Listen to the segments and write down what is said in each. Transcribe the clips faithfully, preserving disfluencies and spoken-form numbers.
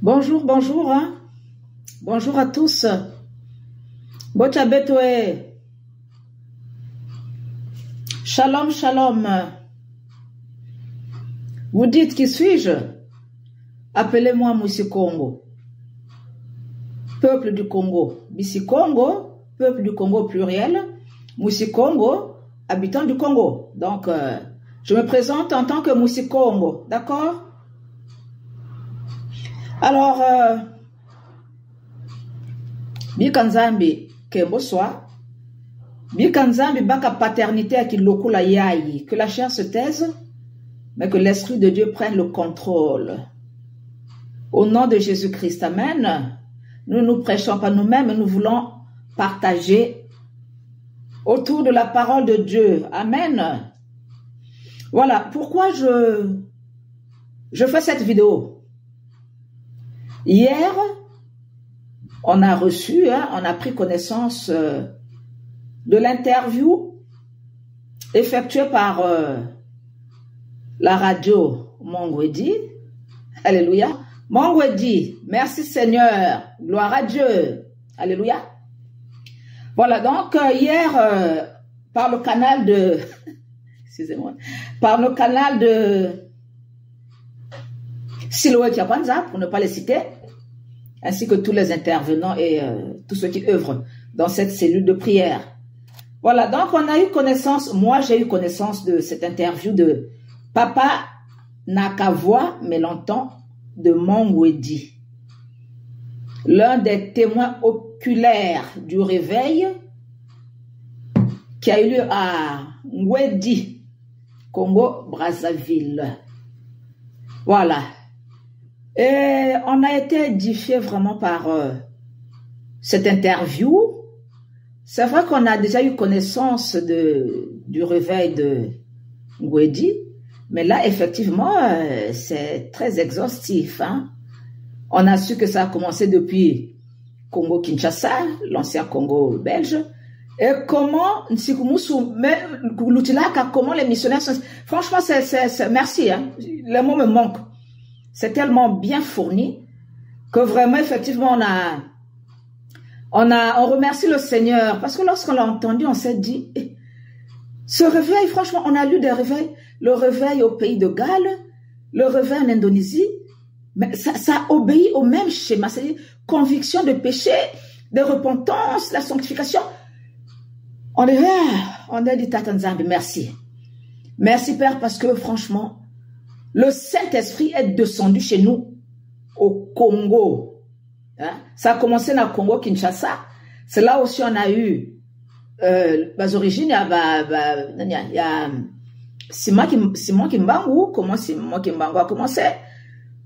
Bonjour, bonjour, hein. Bonjour à tous. Bocha betwe. Shalom, shalom. Vous dites, qui suis-je? Appelez-moi Mwisi Kongo. Peuple du Congo. Bisi Kongo, peuple du Congo au pluriel. Mwisi Kongo, habitant du Congo. Donc, euh, je me présente en tant que Mwisi Kongo, d'accord? Alors, euh, bika Nzambi nkembo swa, bika Nzambi baka paternité ya kilokula yayi, que la chair se taise, mais que l'Esprit de Dieu prenne le contrôle. Au nom de Jésus-Christ, amen. Nous ne nous prêchons pas nous-mêmes, nous voulons partager autour de la parole de Dieu. Amen. Voilà pourquoi je, je fais cette vidéo. Hier, on a reçu, hein, on a pris connaissance euh, de l'interview effectuée par euh, la radio Mongwedi. Alléluia. Mongwedi, merci Seigneur. Gloire à Dieu. Alléluia. Voilà, donc euh, hier, euh, par le canal de, excusez-moi, par le canal de Siloé Kiakwanza, pour ne pas les citer, ainsi que tous les intervenants et euh, tous ceux qui œuvrent dans cette cellule de prière. Voilà, donc on a eu connaissance, moi j'ai eu connaissance de cette interview de Papa Nakavwa, mais longtemps de Mongwedi, l'un des témoins oculaires du réveil qui a eu lieu à Ngwedi, Congo Brazzaville. Voilà. Et on a été édifié vraiment par euh, cette interview. C'est vrai qu'on a déjà eu connaissance de, du réveil de Ngwedi, mais là, effectivement, euh, c'est très exhaustif, hein. On a su que ça a commencé depuis Congo-Kinshasa, l'ancien Congo belge, et comment Nsikumusu, mais Lutilaka, comment les missionnaires sont... Franchement, c'est, c'est, c'est- merci, hein. Les mots me manquent. C'est tellement bien fourni que vraiment, effectivement, on a, on a, on remercie le Seigneur parce que lorsqu'on l'a entendu, on s'est dit, eh, ce réveil, franchement, on a lu des réveils, le réveil au pays de Galles, le réveil en Indonésie, mais ça, ça obéit au même schéma, c'est-à-dire conviction de péché, de repentance, la sanctification. On est, ah, on a dit, Tata Nzambi, merci. Merci Père parce que franchement, le Saint-Esprit est descendu chez nous au Congo. Hein? Ça a commencé dans le Congo-Kinshasa. C'est là aussi on a eu euh, les origines, il y a, bah, bah, il y a Simon, Kim, Simon Kimbangu, comment Simon Kimbangu a commencé,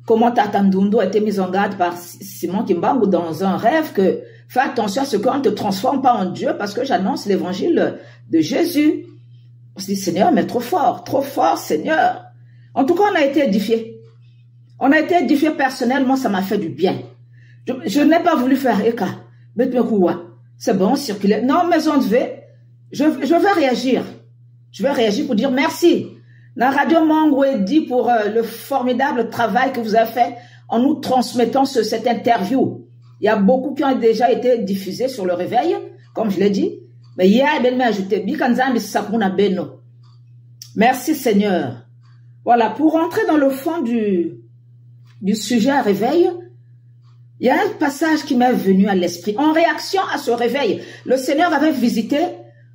comment Tata Ndundu a été mis en garde par Si- Simon Kimbangu dans un rêve que fais attention à ce qu'on ne te transforme pas en Dieu parce que j'annonce l'évangile de Jésus. On se dit, Seigneur, mais trop fort, trop fort, Seigneur. En tout cas, on a été édifié. On a été édifié personnellement, ça m'a fait du bien. Je, je n'ai pas voulu faire éka. Mais tu me vois, c'est bon, circuler. Non, mais on devait, je, je vais réagir. Je vais réagir pour dire merci. La radio Mongwedi pour euh, le formidable travail que vous avez fait en nous transmettant ce- cette interview. Il y a beaucoup qui ont déjà été diffusés sur le réveil, comme je l'ai dit. Mais hier, ben m'a ajouté, bika Nzambi sakumuna beno. Merci Seigneur. Voilà, pour rentrer dans le fond du, du sujet à réveil, il y a un passage qui m'est venu à l'esprit. En réaction à ce réveil, le Seigneur avait visité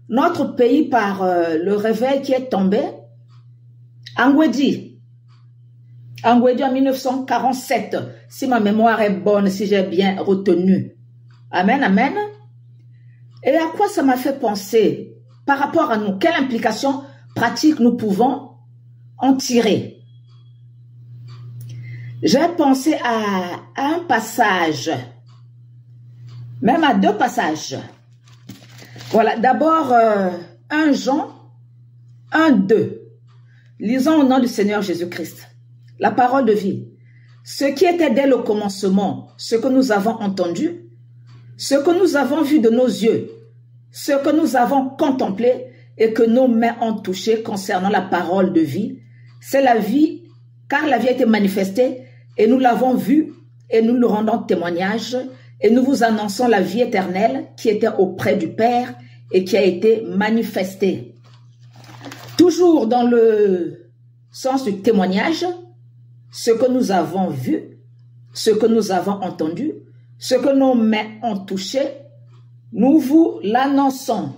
notre pays par euh, le réveil qui est tombé à Ngwedi. À Ngwedi en mille neuf cent quarante-sept, si ma mémoire est bonne, si j'ai bien retenu. Amen, amen. Et à quoi ça m'a fait penser par rapport à nous? Quelle implication pratique nous pouvons en tirer? J'ai pensé à, à un passage, même à deux passages. Voilà, d'abord, euh, un Jean un deux. Lisons au nom du Seigneur Jésus-Christ. La parole de vie. Ce qui était dès le commencement, ce que nous avons entendu, ce que nous avons vu de nos yeux, ce que nous avons contemplé et que nos mains ont touché concernant la parole de vie, c'est la vie, car la vie a été manifestée et nous l'avons vue et nous lui rendons témoignage et nous vous annonçons la vie éternelle qui était auprès du Père et qui a été manifestée. Toujours dans le sens du témoignage, ce que nous avons vu, ce que nous avons entendu, ce que nos mains ont touché, nous vous l'annonçons.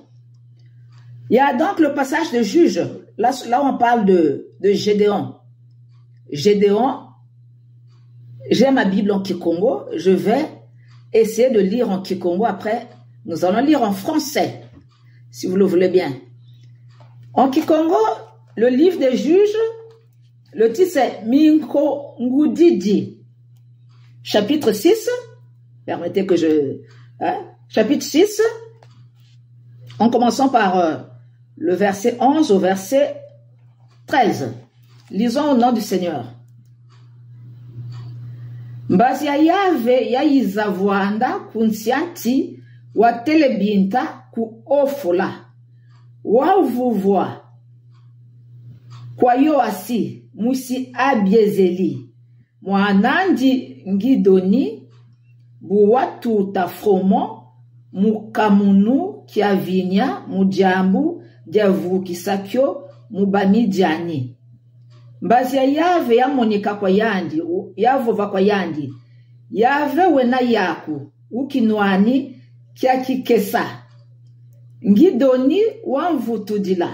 Il y a donc le passage de Juge, là, là où on parle de, de Gédéon. Gédéon, j'ai ma Bible en kikongo, je vais essayer de lire en kikongo, après nous allons lire en français, si vous le voulez bien. En kikongo, le livre des Juges, le titre c'est Minkongudidi, chapitre six. Permettez que je... hein, chapitre six, en commençant par euh, le verset onze au verset treize. Lisons au nom du Seigneur. Mbazi ya Yave yayiza vwanda ku nsi a nti wa Telebinta ku Ofola. Wavuvwa kwa Yoasi, mwisi Abiezeli, mwan'andi Ngidoni, bu watuta froment mu kamunu kia vinya mu diambu dia vukisa kio mu Bamidiani. Mbazi ya Yave yamonika kwa yandi, yavova kwa yandi: Yave wena yaku, ukinwani kia kikesa. Ngidoni wamvutudila: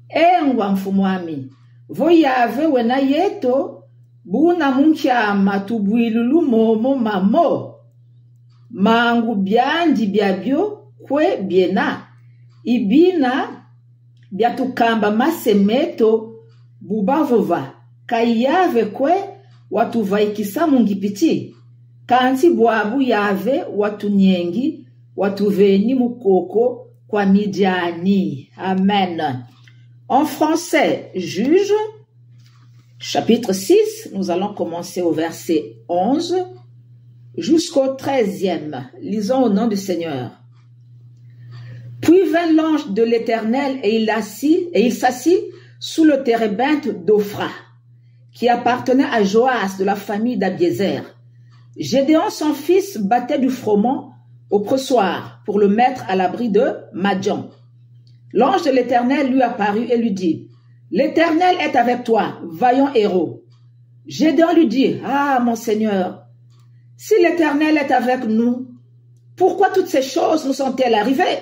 E ngwa mfumu'ami, vo Yave wena yeto, buna mu nkia matubwilulu momo mamo? Mangu biandi biabio kwe biena, i bina biatukamba mase meto bu bavova: Ka Yave kwe watuvaikisa mu Ngipiti, kansi bwabu Yave watunyengi, watuveni mu koko kwa Midiani. Amen. En français, Juge, chapitre six, nous allons commencer au verset onze jusqu'au treizième. Lisons au nom du Seigneur. Puis vint l'ange de l'Éternel et il assit, et il s'assit sous le térébinthe d'Ophra, qui appartenait à Joas de la famille d'Abiézer. Gédéon, son fils, battait du froment au pressoir pour le mettre à l'abri de Madian. L'ange de l'Éternel lui apparut et lui dit: L'Éternel est avec toi, vaillant héros. Gédéon lui dit: Ah, mon Seigneur, si l'Éternel est avec nous, pourquoi toutes ces choses nous sont-elles arrivées?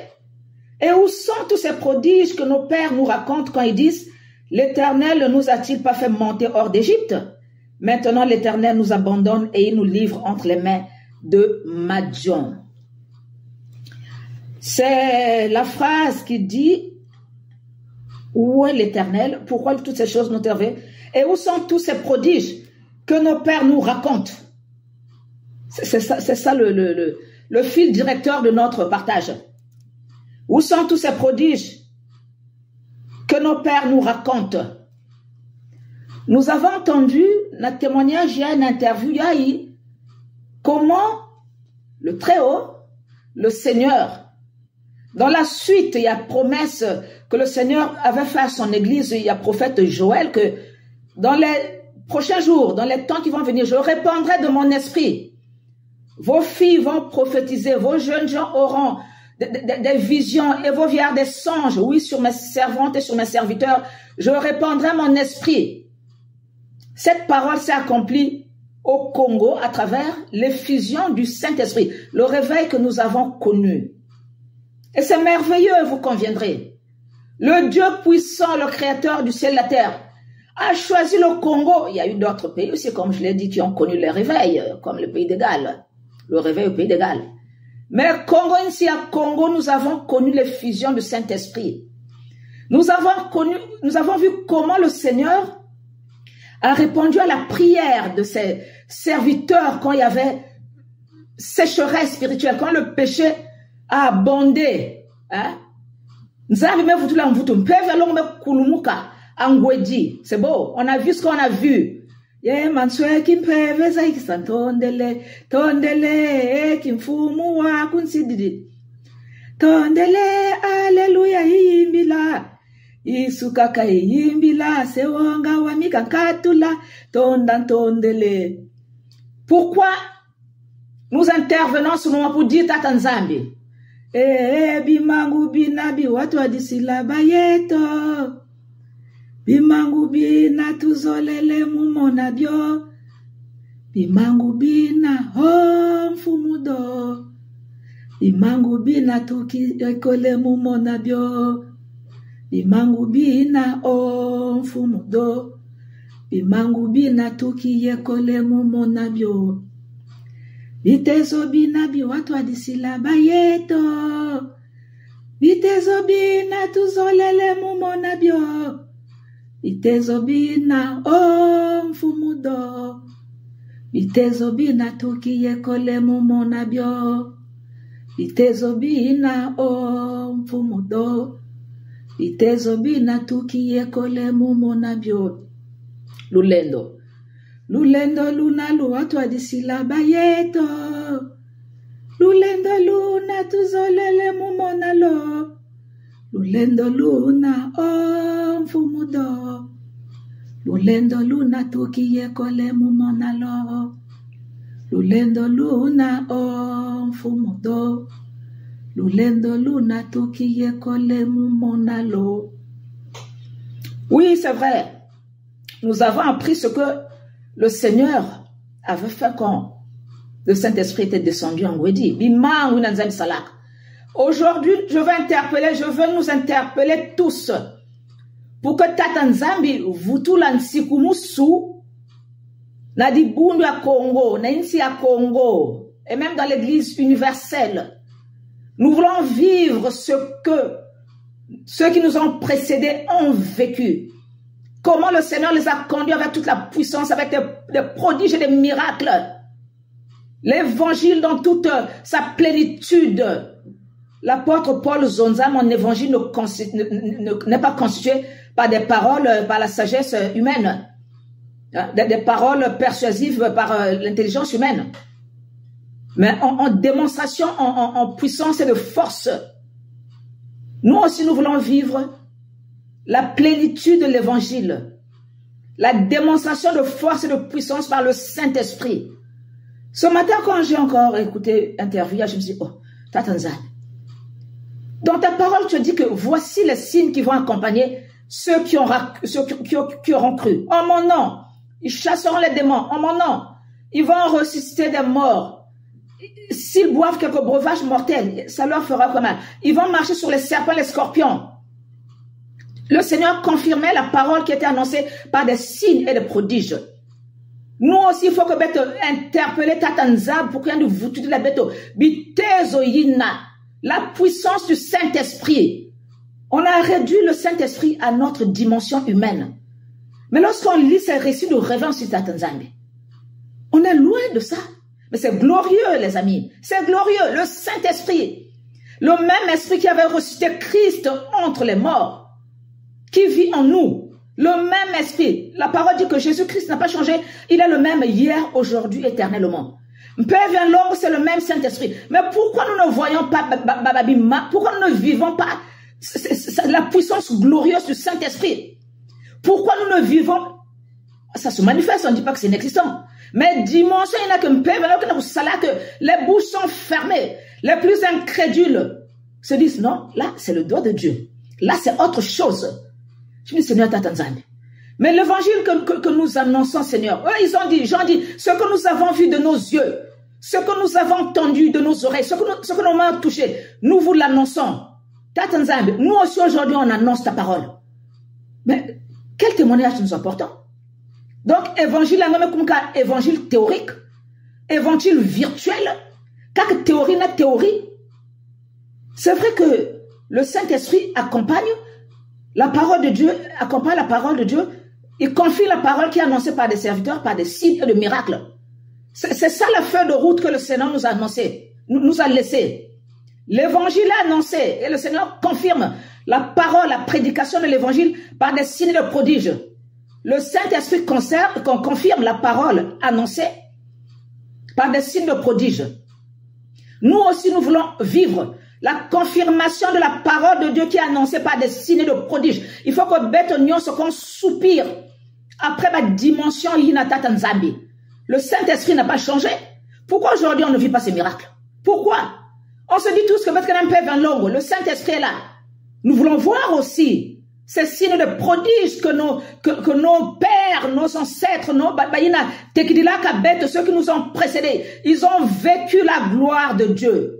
Et où sont tous ces prodiges que nos pères nous racontent quand ils disent: L'Éternel ne nous a-t-il pas fait monter hors d'Égypte? Maintenant, l'Éternel nous abandonne et il nous livre entre les mains de Madian. C'est la phrase qui dit: Où est l'Éternel? Pourquoi toutes ces choses nous arrivent? Et où sont tous ces prodiges que nos pères nous racontent? C'est ça, c'est ça le, le, le, le fil directeur de notre partage. Où sont tous ces prodiges que nos pères nous racontent? Nous avons entendu un témoignage, il y a une interview, il y a eu comment le Très-Haut, le Seigneur, dans la suite, il y a promesse que le Seigneur avait fait à son église, il y a prophète Joël, que dans les prochains jours, dans les temps qui vont venir, je répandrai de mon esprit. Vos filles vont prophétiser, vos jeunes gens auront des, des, des visions et vos vieillards des songes. Oui, sur mes servantes et sur mes serviteurs, je répandrai mon esprit. Cette parole s'est accomplie au Congo à travers l'effusion du Saint-Esprit, le réveil que nous avons connu. Et c'est merveilleux, vous conviendrez. Le Dieu puissant, le créateur du ciel et la terre, a choisi le Congo. Il y a eu d'autres pays aussi, comme je l'ai dit, qui ont connu le réveil, euh, comme le pays de Galles, le réveil au pays de Galles. Mais Congo, ici à Congo, nous avons connu l'effusion du Saint-Esprit. Nous avons connu, nous avons vu comment le Seigneur a répondu à la prière de ses serviteurs quand il y avait sécheresse spirituelle, quand le péché a abondé, hein? Nzambi me vutula mvutu, mpeve ya longo me kulumuka, angwedi. C'est beau, on a vu ce qu'on a vu. Ye mansweki mpeve za ikisa ntondele, ntondele, e kimfumu wa kunsididi. Ntondele, alléluia, iyimbila. Yesu kaka iyimbila, se wonga wa mika nkatula, tonda ntondele. Pourquoi Nous intervenons ce moment pour dire Tata Nzambi. Eh, bimangu bina biwatwadisila bayeto. Bimangu bina tuzolele mu mona bio. Bimangu bina, oh, Mfumu do. Bimangu bina tukiyekole mu mona bio. Bimangu bina, oh, Mfumu do. Bimangu bina tukiyekole mu mona bio. Bitezo bina biwatwadisila bayeto. Bitezo bina tuzolele mu mona bio. Bitezo bina, oh, Mfumu do. Bitezo bina tukiyekole mu mona bio. Bitezo bina, oh, Mfumu do. Bitezo bina tukiyekole mu mona bio. Lulendo. Lulendo luna luwatwadisila bayeto. Lulendo luna tuzolele mu mona lo. Lulendo luna, oh, Mfumu do. Lulendo luna tukiyekole mu mona lo. Lulendo luna, oh, Mfumu do. Lulendo luna tukiyekole mu mona lo. Oui, c'est vrai. Nous avons appris ce que le Seigneur avait fait quand le Saint-Esprit était descendu en Ngwedi. Bimangu yina Nzambi salaka. Aujourd'hui, je veux interpeller, je veux nous interpeller tous pour que Tata Nzambi vutula nsikumusu na dibundu ya Kongo, na insi ya Kongo, et même dans l'Église universelle. Nous voulons vivre ce que ceux qui nous ont précédés ont vécu. Comment le Seigneur les a conduits avec toute la puissance, avec des, des prodiges et des miracles. L'évangile dans toute, euh, sa plénitude. L'apôtre Paul Zonza, mon évangile ne consti-, ne, ne, ne, n'est pas constitué par des paroles, euh, par la sagesse, euh, humaine. Hein, des, des paroles persuasives par, euh, l'intelligence humaine. Mais en, en démonstration, en, en, en puissance et de force. Nous aussi, nous voulons vivre la plénitude de l'évangile. La démonstration de force et de puissance par le Saint-Esprit. Ce matin, quand j'ai encore écouté l'interview, je me suis dit, oh, Tata Nzambi. Dans ta parole, tu dis que voici les signes qui vont accompagner ceux qui ont rac-, ceux qui, qui, qui auront cru. En mon nom, ils chasseront les démons. En mon nom, ils vont ressusciter des morts. S'ils boivent quelques breuvages mortels, ça leur fera aucun mal. Ils vont marcher sur les serpents, les scorpions. Le Seigneur confirmait la parole qui était annoncée par des signes et des prodiges. Nous aussi, il faut que beto interpeller Tata Nzambi pour qu'il nous vutudila beto bitezo yina, la puissance du Saint-Esprit. On a réduit le Saint-Esprit à notre dimension humaine. Mais lorsqu'on lit ces récits de révérence sur Tata Nzambi, on est loin de ça. Mais c'est glorieux, les amis. C'est glorieux. Le Saint-Esprit, le même Esprit qui avait ressuscité Christ entre les morts, qui vit en nous. Le même Esprit. La parole dit que Jésus-Christ n'a pas changé. Il est le même hier, aujourd'hui, éternellement. Mpeve ya Nlongo, c'est le même Saint-Esprit. Mais pourquoi nous ne voyons pas ba-, ba-, ba-, bima-, pourquoi nous ne vivons pas c-, c-, c-, la puissance glorieuse du Saint-Esprit? Pourquoi nous ne vivons, ça se manifeste, on ne dit pas que c'est inexistant. Mais dimension yina ke mpeve ya Nlongo ke na kusala que les bouches sont fermées. Les plus incrédules se disent, non, là, c'est le doigt de Dieu. Là, c'est autre chose. Je dis, Seigneur Tata Nzambi. Mais l'évangile que, que, que nous annonçons, Seigneur, eux, ils ont dit, ils ont dit, ce que nous avons vu de nos yeux, ce que nous avons entendu de nos oreilles, ce que nous, ce que nos mains ont touché, nous vous l'annonçons. Tata Nzambi, nous aussi aujourd'hui, on annonce ta parole. Mais quel témoignage nous apportons? Donc, évangile, on a comme évangile théorique, évangile virtuel, kaka théorie na théorie. C'est vrai que le Saint-Esprit accompagne la parole de Dieu, accompagne la parole de Dieu, il confirme la parole qui est annoncée par des serviteurs, par des signes et des miracles. C'est, c'est ça la feuille de route que le Seigneur nous a annoncé, nous, nous a laissé. L'évangile est annoncé et le Seigneur confirme la parole, la prédication de l'évangile par des signes et des prodiges. Le Saint-Esprit conser-, con-, confirme la parole annoncée par des signes et des prodiges. Nous aussi, nous voulons vivre la confirmation de la parole de Dieu qui est annoncée par des signes et des prodiges. Il faut que beto nyonso qu'on soupire après la dimension yina Tata Nzambi. Le Saint-Esprit n'a pas changé. Pourquoi aujourd'hui on ne vit pas ces miracles? Pourquoi? On se dit tous que peut-être que la paix va longue, le Saint-Esprit est là. Nous voulons voir aussi ces signes de prodiges que nos, que, que nos pères, nos ancêtres, nos ba-, bayina tekidilaka beto, ceux qui nous ont précédés, ils ont vécu la gloire de Dieu.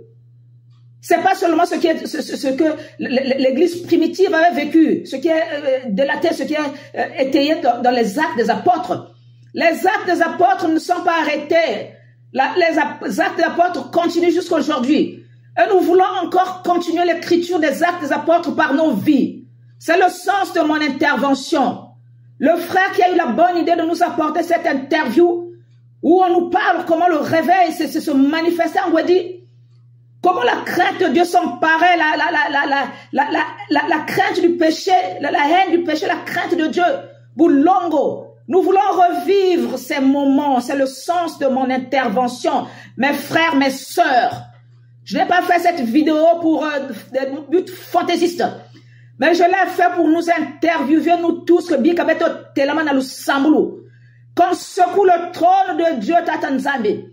C'est pas seulement ce qui est, ce, ce- ce que l-, l-, l'Église primitive avait vécu, ce qui est euh, de la terre, ce qui est euh, étayé dans, dans les actes des apôtres. Les actes des apôtres ne sont pas arrêtés. La- les ap- actes des apôtres continuent jusqu'aujourd'hui. Et nous voulons encore continuer l'écriture des actes des apôtres par nos vies. C'est le sens de mon intervention. Le frère qui a eu la bonne idée de nous apporter cette interview, où on nous parle comment le réveil se, se, se manifeste en Wadi, comment la crainte de Dieu s'emparait, la, la, la, la, la, la, la, la crainte du péché, la, la haine du péché, la crainte de Dieu. Bulongo, nous voulons revivre ces moments. C'est le sens de mon intervention. Mes frères, mes sœurs, je n'ai pas fait cette vidéo pour euh, des buts fantaisistes. Mais je l'ai fait pour nous interviewer, nous tous, que bien kabeto telama na lusambulu. Qu'on secoue le trône de Dieu, Tata Nzambi.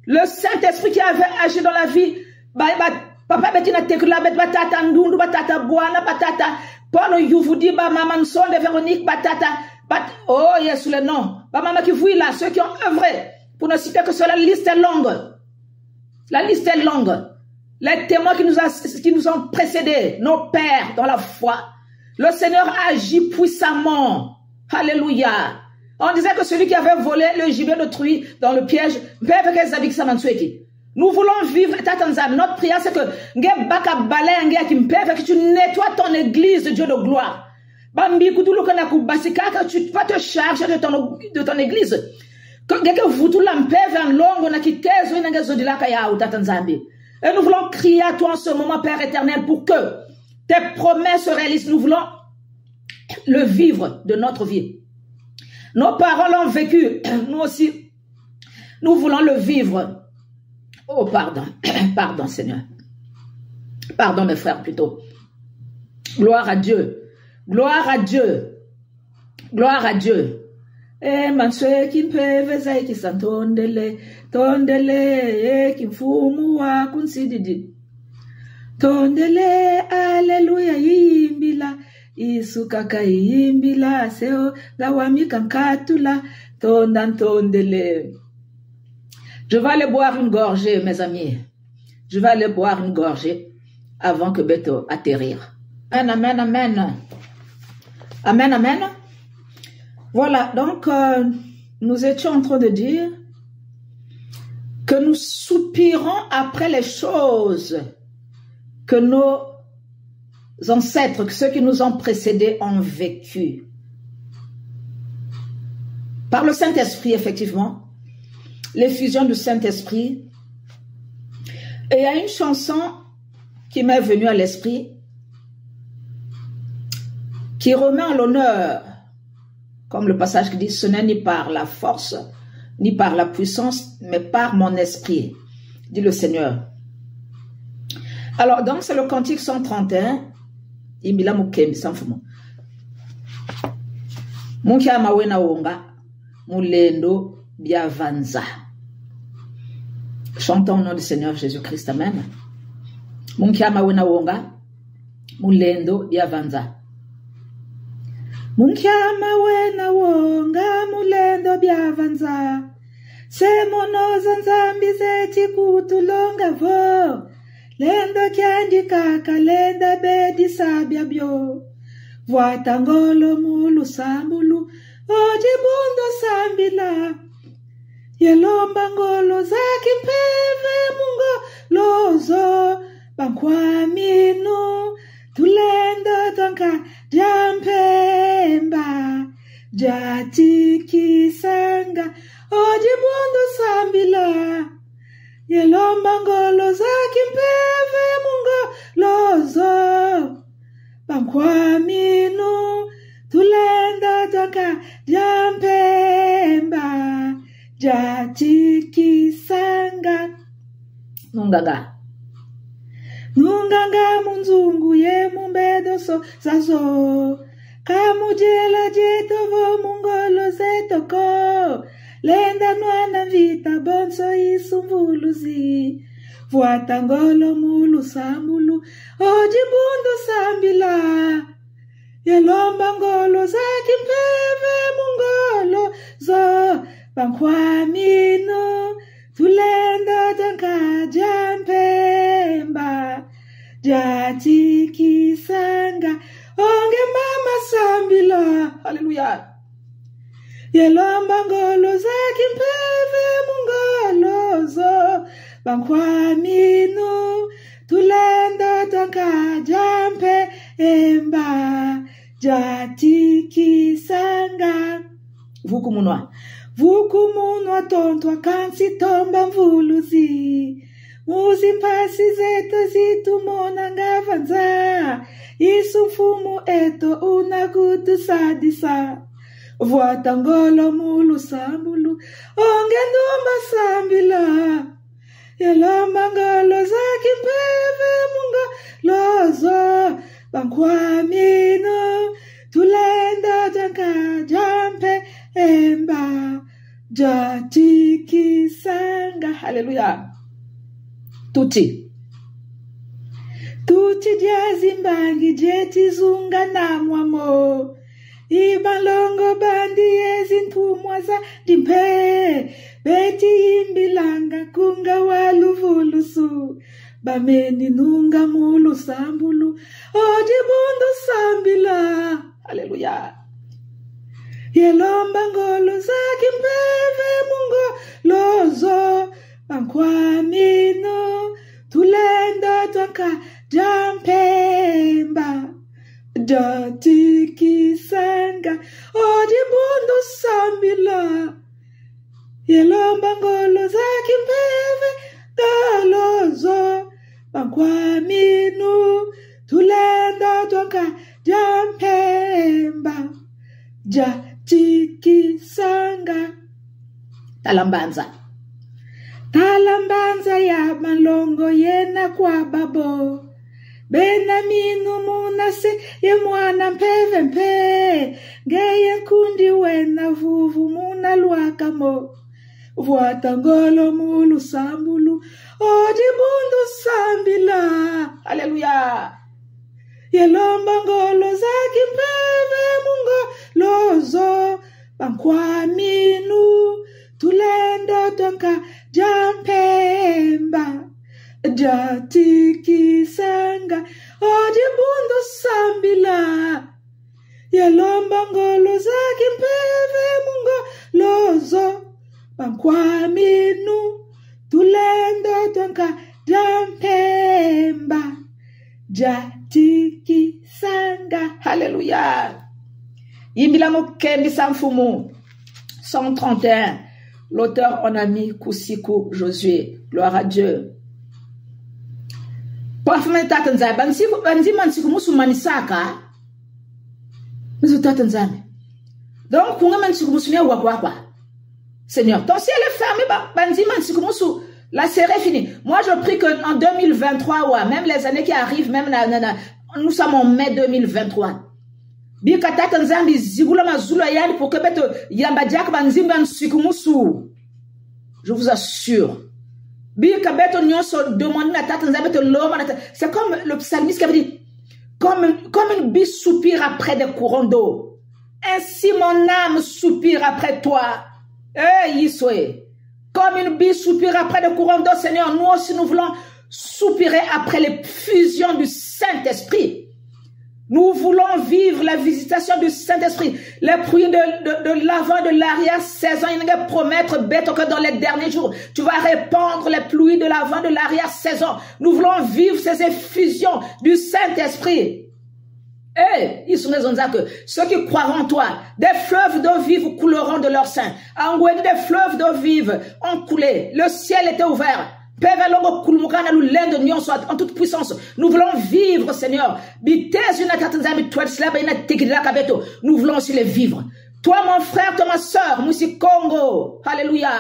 Le Saint-Esprit qui avait agi dans la vie, ba, ba, papa beto na tekula beto, ba tata Ndundu, ba tata Bwana, ba tata Paul Yuvudi, ba mama Nsonde Véronique, ba tata, ba, oh Yesu le nom, ba mama Kivuila, ceux qui ont œuvré, pour ne citer que cela, la liste est longue. La liste est longue. Les témoins qui nous, a- qui nous ont précédés, nos pères dans la foi. Le Seigneur agit puissamment. Alléluia. On disait que celui qui avait volé le gibier d'autrui dans le piège, mpeve ke zabikisa mansweki. Nous voulons vivre, Tata Nzambi. Notre prière, c'est que nge baka bala ya nge ya kimpeve, que tu nettoies ton église, Dieu de gloire. Bambi kutuluka na kubasika, que tu vas te charger de ton, de ton église. Que nge ke vutula mpeve ya nlongo na kitezo yina nge zodilaka yawu, Tata Nzambi. Et nous voulons crier à toi en ce moment, Père éternel, pour que tes promesses se réalisent. Nous voulons le vivre de notre vie. Nos parents l'ont vécu, nous aussi, nous voulons le vivre. Oh, pardon, pardon, Seigneur. Pardon, mes frères, plutôt. Gloire à Dieu. Gloire à Dieu. Gloire à Dieu. E mansweki, mpeve za ikisa, ntondele, ntondele, e kimfumu wa kunsididi. Ntondele, alléluia, yimbila. Yesu kaka yimbila, se o nga wami kankatula. Tonda, ntondele. Je vais aller boire une gorgée, mes amis. Je vais aller boire une gorgée avant que beto atterrir. Amen, amen, amen. Amen, amen. Voilà, donc euh, nous étions en train de dire que nous soupirons après les choses que nos ancêtres, que ceux qui nous ont précédés ont vécu. Par le Saint-Esprit, effectivement, l'effusion du Saint-Esprit. Et il y a une chanson qui m'est venue à l'esprit, qui remet en l'honneur, comme le passage qui dit, ce n'est ni par la force, ni par la puissance, mais par mon esprit, dit le Seigneur. Alors, donc, c'est le cantique cent trente et un, Imbila Mukembi Samfumu. Mu nkia ma wena wonga, mu lendo bia va nza. Chantons au nom du Seigneur Jésus-Christ. Amen. Mu nkia ma wena wonga, mu lendo bia va nza. Mu nkia ma wena wonga, mu lendo bia va nza. Se mono za Nzambi zeti kutulonga vo: lenda kiandi kaka, lenda bedisa biabio. Vwata ngolo mu lusambulu, o dibundu sambila. Ye lomba ngolo za kimpeve mu ngolo zo. Bankwaminu, tulenda twa nka dia mpemba, dia tikisanga, o dibundu sambila. Ye lomba ngolo za kimpeve mu ngolo zo. Bankwaminu, tulenda twa nka dia mpemba, dia tikisanga. Nunganga. Nunganga mu nzungu ye mu mbedoso zazo. Ka mu diela dieto vo mu ngolo zeto ko. Lenda nwana mvita bonso isumvuluzi. Vwata ngolo mu lusambulu, o dibundu sambila. Yalomba ngolo za kimpeve mu ngolo zo, bankwaminu, tulendo twa nkadi a mpemba, diatikisanga, o nge mama sambila. Haleluya. Yalomba ngolo za kimpeve mu ngolo zo, bankwaminu, tulendo twa nkadi a mpemba, diatikisanga. Vukumunwa. Vukumunwa tontwa kansi tomba mvuluzi. Mu zimpasi zeto zi tumonanga va nza, Yesu Mfumu eto una kutusadisa. Vwata ngolo mu lusambulu, o nge ndumba sambila. Yalomba ngolo za kimpeve mu ngolo zo, bankwaminu, tulendo twa nkadi a mpemba, diatikisanga. Haleluya. Tuti. Tuti dia zimbangi dieti zunga na mwamo. I banlongo bandi ye zintumwa zandi mpe, beti yimbilanga nkunga wa luvulusu. Bameni nunga mu lusambulu, o dibundu sambila. Haleluya. Yalomba ngolo za kimpeve mu ngolo zo, bankwaminu, tulendo twa nkadi a mpemba, diatikisanga, o dibundu sambila. Yalomba ngolo za kimpeve, ngolo zo, bankwaminu, tulendo twa nkadi a mpemba, diatikisanga. Tala mbanza. Tala mbanza ya banlongo yena kwa babo. Bena minu muna se ye mwana mpeve mpe, ngeye nkundi wena vuvu muna lwaka mo. Vwata ngolo mu lusambulu, o dibundu sambila. Haleluya. Yalomba ngolo za kimpeve mu ngolo zo, bankwaminu, tulendo twa nkadi a mpemba, diatikisanga, o dibundu sambila. Yalomba ngolo za kimpeve mu ngolo zo, bankwaminu, tulendo twa nkadi a mpemba, diatikisanga. Haleluya. Yimbila mukembisa Mfumu. Psaume trente et un. L'auteur, on a mis Kusiku Josué. Gloire à Dieu. Parfum Tata Nzambi. Bansiku, banzima nsiku musu manisaka. Mizu Tata Nzambi. Donc, kunga ma nsiku musu mia wa kwa kwa. Seigneur, ton ciel est fermé, ba, banzima nsiku musu, la série est finie. Moi, je prie que en deux mille vingt-trois, ouais, même les années qui arrivent, même na, na, na, nous sommes en mai deux mille vingt-trois. Bika Tata Nzambi zibula mazulu ya yandi pour que beto yamba diaka banzima nsiku musu. Je vous assure. Bika beto nyonso demande na Tata Nzambi, beto lomba na Tata. C'est comme le psalmiste qui avait dit, comme, comme une biche soupire après des courants d'eau. Ainsi mon âme soupire après toi. Eh, Yiswe. Comme une biche soupire après des courants d'eau, Seigneur, nous aussi nous voulons soupirer après l'effusion du Saint-Esprit. Nous voulons vivre la visitation du Saint-Esprit. Les pluies de, de, de l'avant, de l'arrière-saison, il nous promettre beto que dans les derniers jours, tu vas répandre les pluies de l'avant, de l'arrière-saison. Nous voulons vivre ces effusions du Saint-Esprit. Eh, ils sont raison que ceux qui croiront en toi, des fleuves d'eau vive couleront de leur sein. En Guadeloupe, des fleuves d'eau vive ont coulé. Le ciel était ouvert. Mpeve longo kulumuka na lulendo nyonso en toute puissance. Nous voulons vivre, Seigneur. Bitezo yina Tata Nzambi twadisilaka ba yina tekilaka beto. Nous voulons aussi les vivre. Toi, mon frère, toi, ma sœur, Mwisi Kongo. Alléluia.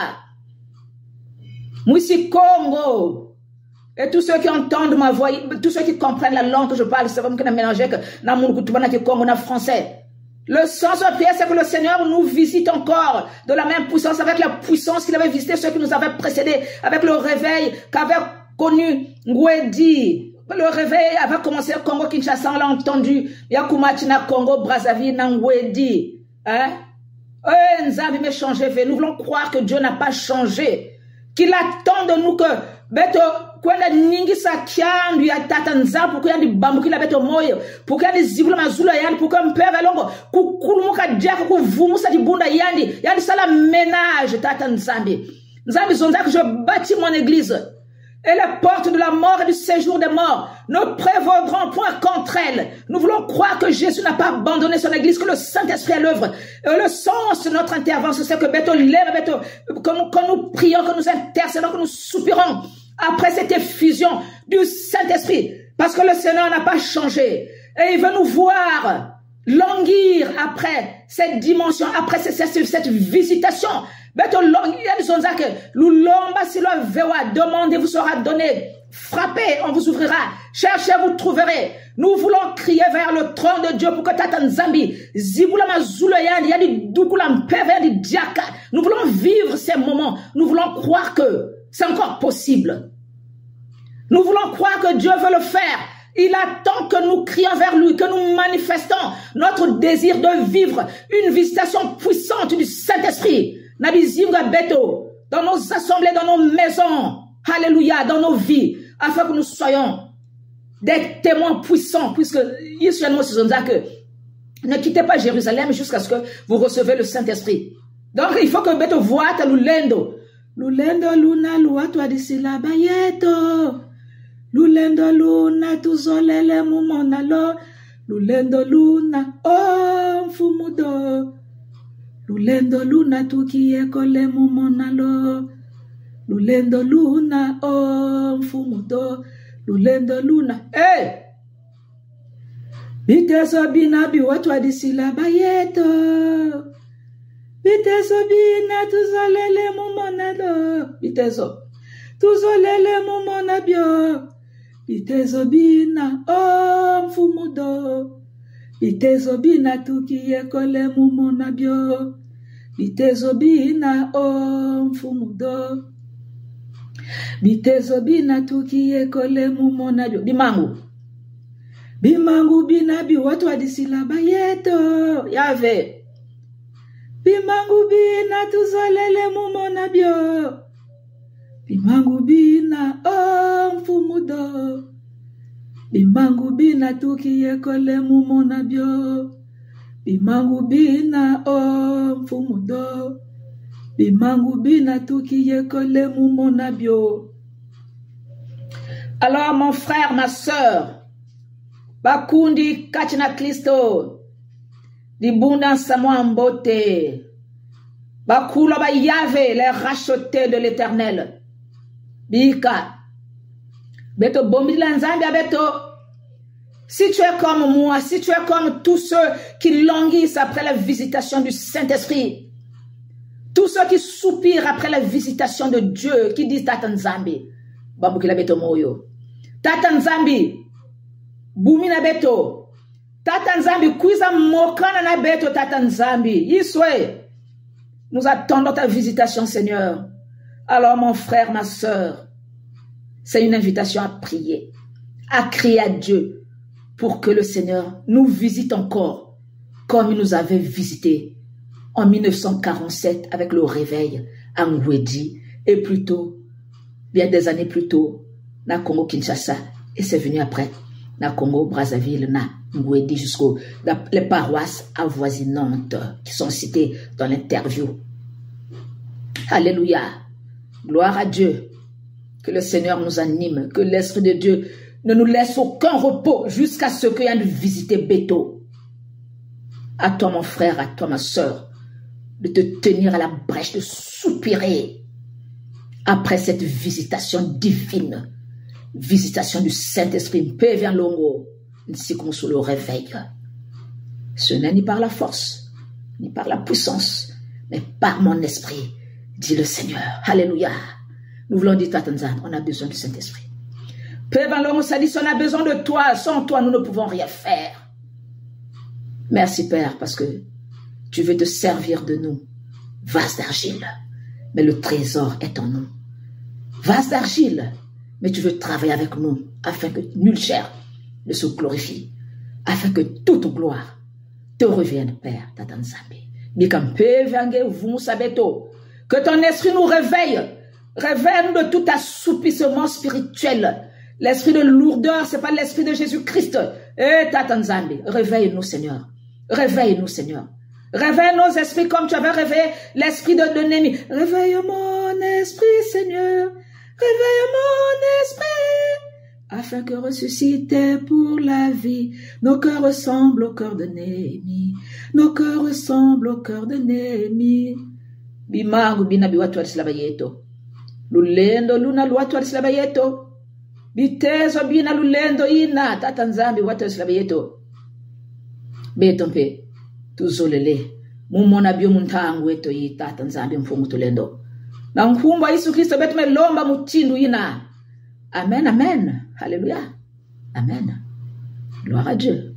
Mwisi Kongo. Et tous ceux qui entendent ma voix, tous ceux qui comprennent la langue que je parle, c'est vraiment que na mélanger que na munu kutuba na Kikongo, na français. Le sens de la prière, c'est que le Seigneur nous visite encore de la même puissance, avec la puissance qu'il avait visité ceux qui nous avaient précédés, avec le réveil qu'avait connu Ngouedi. Le réveil avait commencé au Congo-Kinshasa, on l'a entendu. Ya kuma ti na Congo-Brazzaville na Ngouedi. Hein? Eh, Nzambi me changer ve. Nous voulons croire que Dieu n'a pas changé. Qu'il attend de nous que beto kwenda ningisa kiandu ya Tata Nzambi, pour que yandi bambukila beto moyo, pour que yandi zibula mazulu ya yandi, pour que mpeve ya longo kukulumuka diaka, kuvumusa dibundu ya yandi, yandi sala ménage, Tata Nzambi. Nzambi zonza que je bâtis mon église. Et les portes de la mort et du séjour des morts ne prévaudront point contre elle. Nous voulons croire que Jésus n'a pas abandonné son église, que le Saint-Esprit est à l'œuvre. Et le sens de notre intervention, c'est que beto lema, beto, quand nous, quand nous prions, que nous intercédons, que nous soupirons après cette effusion du Saint-Esprit, parce que le Seigneur n'a pas changé. Et il veut nous voir languir après cette dimension, après cette, cette, cette visitation. Beto languir, yandi zonza que lulomba si lwavewa, demandez, vous sera donné. Frappez, on vous ouvrira. Cherchez, vous trouverez. Nous voulons crier vers le trône de Dieu pour que Tata Nzambi zibula mazulu ya yandi, yandi dukula mpeve ya yandi diaka. Nous voulons vivre ces moments. Nous voulons croire que c'est encore possible. Nous voulons croire que Dieu veut le faire. Il attend que nous crions vers lui, que nous manifestons notre désir de vivre une visitation puissante du Saint-Esprit. Na bizingu ya beto, dans nos assemblées, dans nos maisons, alléluia, dans nos vies, afin que nous soyons des témoins puissants, puisque Yesu ya nous zonza que ne quittez pas Jérusalem jusqu'à ce que vous recevez le Saint-Esprit. Donc, il faut que beto vwata lulendo. Lulendo luna lwatwadisila ba yeto. Lulendo luna tuzolele mu mona lo. Lulendo luna, o Mfumu do. Lulendo luna tukiyekole mu mona lo. Lulendo luna, o Mfumu do. Lulendo luna. Eh! Bitezo bina biwatwadisila ba yeto. Bitezo bina tuzolele mu mona lo. Bitezo. Tuzolele mu mona bio. Bitezo bina, o Mfumu do. Bitezo bina tukiyekole mu mona bio. Bitezo bina, o Mfumu do. Bitezo bina tukiyekole mu mona bio. Bimangu. Bimangu bina biwatwadisila ba yeto. Yave. Bimangu bina tuzolele mu mona bio. Bimangu bina, o Mfumu do. Bimangu bina tukiyekole mu mona bio. Bimangu bina, o Mfumu do. Bimangu bina tukiyekole mu mona bio. Alors, mon frère, ma sœur, bakundi kati na Kristo, dibundu ya nsamu ya mbote, bakulu ba Yave, les rachetés de l'Éternel, bika, beto bombila Nzambi ya beto. Si tu es comme moi, si tu es comme tous ceux qui languissent après la visitation du Saint-Esprit, tous ceux qui soupirent après la visitation de Dieu, qui disent: Tata Nzambi, bambukila beto moyo. Tata Nzambi, bumina beto. Tata Nzambi, kwiza mokana na beto, Tata Nzambi. Yiswe, nous attendons ta visitation, Seigneur. Alors, mon frère, ma sœur, c'est une invitation à prier, à crier à Dieu pour que le Seigneur nous visite encore comme il nous avait visités en mille neuf cent quarante-sept avec le réveil à Ngouedi et plus tôt, bien des années plus tôt, na Congo-Kinshasa. Et c'est venu après, na Congo-Brazzaville, na Ngouedi, jusqu'aux les paroisses avoisinantes qui sont citées dans l'interview. Alléluia. Gloire à Dieu. Que le Seigneur nous anime, que l'Esprit de Dieu ne nous laisse aucun repos jusqu'à ce que yandi visite beto. À toi, mon frère, à toi, ma sœur, de te tenir à la brèche, de soupirer après cette visitation divine, visitation du Saint-Esprit, mpeve ya longo, nsiku mosi olo réveil. Ce n'est ni par la force, ni par la puissance, mais par mon esprit, dit le Seigneur. Alléluia. Nous voulons dire, Tata Nzambi, on a besoin du Saint-Esprit. Mpeve ya longo, ça dit, on a besoin de toi. Sans toi, nous ne pouvons rien faire. Merci, Père, parce que tu veux te servir de nous. Vase d'argile, mais le trésor est en nous. Vase d'argile, mais tu veux travailler avec nous afin que nulle chair ne se glorifie, afin que toute gloire te revienne, Père, Tata Nzambi. Bika mpeve ya nge vungusa beto. Que ton esprit nous réveille. Réveille-nous de tout assoupissement spirituel. L'esprit de lourdeur, c'est pas l'esprit de Jésus-Christ. Eh, Tata Nzambi, réveille-nous, Seigneur. Réveille-nous, Seigneur. Réveille nos esprits comme tu avais réveillé l'esprit de, de Néhémie. Réveille mon esprit, Seigneur. Réveille mon esprit. Afin que ressuscité pour la vie, nos cœurs ressemblent au cœur de Néhémie. Nos cœurs ressemblent au cœur de Néhémie. Bimangu bina bi watwadisila ba yeto. Lulendo luna lu watwadisila ba yeto. Bitezo bina, lulendo ina, Tata Nzambi watwadisila ba yeto. Beto mpe tuzolele mu mona bio mu ntangu eto yi, Tata Nzambi Mpungu Tulendo. Na nkumbu a Yesu Kristo beto me lomba mutindu ina. Amen, amen. Alléluia. Amen. Gloire à Dieu.